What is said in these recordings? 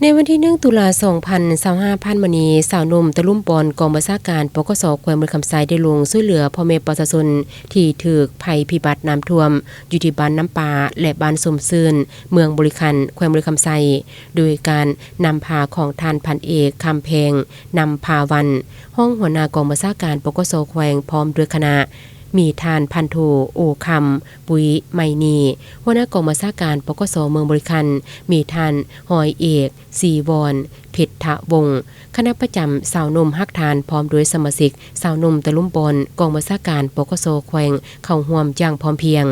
ໃນວັນທີໜຶ່ງ ຕຸລາ ສອງພັນຊາວຫ້າ ຜ່ານມານີ້, ຊາວໜຸ່ມຕະລຸມບອນ ກອງບັນຊາການ ປກສ ແຂວງບໍລິຄຳໄຊ ໄດ້ລົງຊ່ວຍເຫຼືອພໍ່ແມ່ປະຊາຊົນທີ່ຖືກໄພພິບັດນ້ຳຖ້ວມ ຢູ່ທີ່ບ້ານນ້ຳປາ ແລະ ບ້ານສົມຊື່ນ ເມືອງບໍລິຄັນ ແຂວງບໍລິຄຳໄຊ ໂດຍການນຳພາຂອງທ່ານພັນເອກ ຄຳແພງ ນຳພາວັນ ຮອງຫົວໜ້າກອງບັນຊາການ ປກສ ແຂວງ ພ້ອມດ້ວຍຄະນະ, ມີທ່ານພັນໂທ ໂອຄຳ ປຸ້ຍໄມນີ ຫົວໜ້າກອງບັນຊາການ ປກສ ເມືອງບໍລິຄັນ, ມີທ່ານຮ້ອຍເອກ ສີວອນ ເພັດທະວົງ ຄະນະປະຈຳຊາວໜຸ່ມຮັກທ່ານ ພ້ອມດ້ວຍສະມາຊິກຊາວໜຸ່ມຕະລຸມບອນ ກອງບັນຊາການ ປກສ ແຂວງ ເຂົ້າຮ່ວມຢ່າງພ້ອມພຽງ.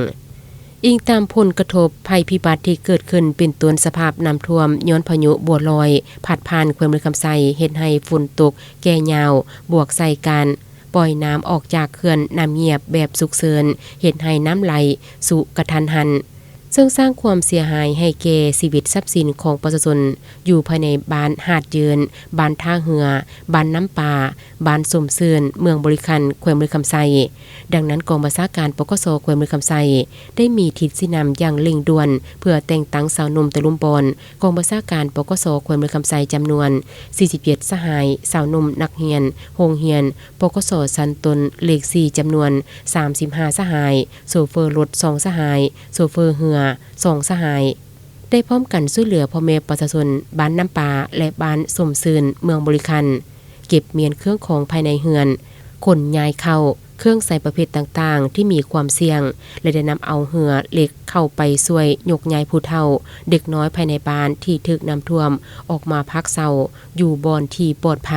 ອີງຕາມຜົນກະທົບໄພພິບັດທີ່ເກີດຂຶ້ນ ເປັນຕົ້ນສະພາບນ້ຳຖ້ວມຍ້ອນພາຍຸບົວລອຍພັດຜ່ານແຂວງບໍລິຄຳໄຊ ເຮັດໃຫ້ຝົນຕົກແກ່ຍາວ ບວກໃສ່ການປ່ອຍນ້ຳອອກຈາກເຂື່ອນນ້ຳງຽບແບບສຸກເສີນ ເຮັດໃຫ້ນ້ຳໄຫຼສຸກະທັນຫັນ ເຊິ່ງສ້າງຄວາມເສຍຫາຍໃຫ້ແກ່ຊີວິດຊັບສິນຂອງປະຊາຊົນ ຢູ່ພາຍໃນບ້ານຫາດເຢິນ, ບ້ານທ່າເຮືອ, ບ້ານນ້ຳປາ, ບ້ານສົມຊື່ນ, ເມືອງບໍລິຄັນ, ແຂວງບໍລິຄຳໄຊ. ດັ່ງນັ້ນ, ກອງບັນຊາການ ປກສ ແຂວງບໍລິຄຳໄຊ ໄດ້ມີທິດຊີ້ນຳຢ່າງເລັ່ງດ່ວນ ເພື່ອແຕ່ງຕັ້ງຊາວໜຸ່ມຕະລຸມບອນ ກອງບັນຊາການ ປກສ ແຂວງບໍລິຄຳໄຊ ຈຳນວນ ສີ່ສິບເຈັດ ສະຫາຍ, ຊາວໜຸ່ມນັກຮຽນໂຮງຮຽນ ປກສ ຊັ້ນຕົ້ນເລກສີ່ ຈຳນວນ ສາມສິບຫ້າ ສະຫາຍ, ໂຊເຟີລົດ ສອງ ສະຫາຍ, ໂຊເຟີເຮືອ ສອງ ສະຫາຍ ໄດ້ພ້ອມກັນຊ່ວຍເຫຼືອພໍ່ແມ່ປະຊາຊົນບ້ານນ້ຳປາ ແລະ ບ້ານສົມຊື່ນ ເມືອງບໍລິຄັນ ເກັບມ້ຽນເຄື່ອງຂອງພາຍໃນເຮືອນ, ຂົນຍ້າຍເຂົ້າ, ເຄື່ອງໃຊ້ປະເພດຕ່າງໆທີ່ມີຄວາມສ່ຽງ ແລະ ໄດ້ນຳເອົາເຮືອເຫຼັກເຂົ້າໄປຊ່ວຍຍົກຍ້າຍຜູ້ເຖົ້າ, ເດັກນ້ອຍພາຍໃນບ້ານທີ່ຖືກນ້ຳຖ້ວມອອກມາພັກເຊົາຢູ່ບ່ອນທີ່ປອດໄພ.